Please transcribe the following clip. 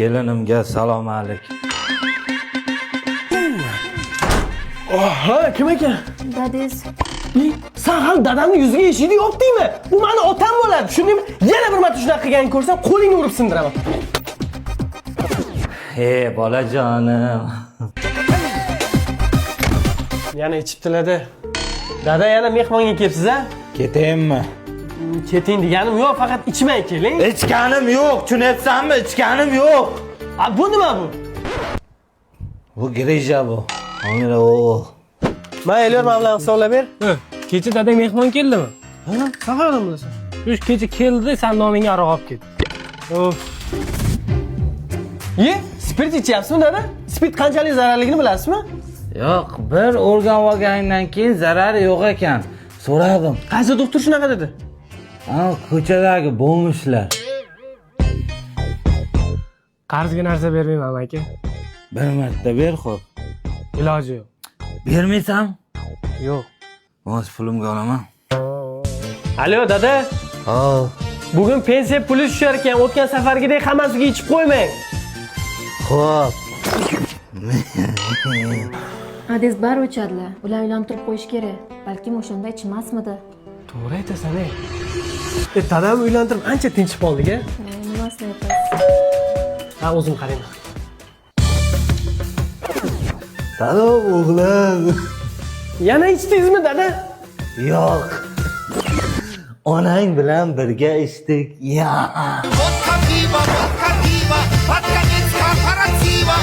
Kelinimga salom alik. Ha, kim ekan? Dadis. Sen ham dadamni yuziga eshikni yopdingmi? Bu mani otam bo'ladi, tushundingmi? Yana bir marta shunaqa qilganingni ko'rsam, qo'lingni urib sindiraman. He, bolajonim. Yana ichibdilar-da. Dada yana mehmonga kelibsiz a? Ketaymi? Keting deganim yo'q, faqat ichmay keling. Ichganim yo'q, tushunyapsanmi? Ichganim yo'q. A, bu nima bu? Bu grija bu. Homila o'g'il. Man Elyor mablag'ni hisoblab ber. Kecha dadang mehmon keldimi? Ha, sen qayerdan bilasan? Shu kecha keldi, san nomingga aroq olib ketdi. Of. Ye, spirt ichyapsizmi dada? Spirt qanchalik zararligini bilasizmi? Yo'q, bir o'rganib olganingdan keyin zarari yo'q ekan. So'radim. Qaysi doktor shunaqa dedi? Ana ko'chadagi bo'lmishlar. Qarzga narsa bermayman aka. Bir marta ber xo'p. Iloji yo'q. Bermaysan? Yo'q. O'z pulimga olaman. Alo dada, Ha. bugun pensiya puli tushar ekan, o'tgan safargidek hammasiga ichib qo'ymang. Xo'p. Dadis bari o'chadilar. Ular uylantirib qo'yish kerak. Balkim o'shanda ichmasmidi. To'g'ri aytasan, ey. E, dadam uylantirib ancha tinchib qoldik, a? Nimasini aytasiz? Ha, o'zim qarayman. Salom o'g'lim. Yana ichdingizmi dada? Yo'q. Onang bilan birga ichdik. Ya. Водка, пиво, водка, пиво, под конец корпоратива.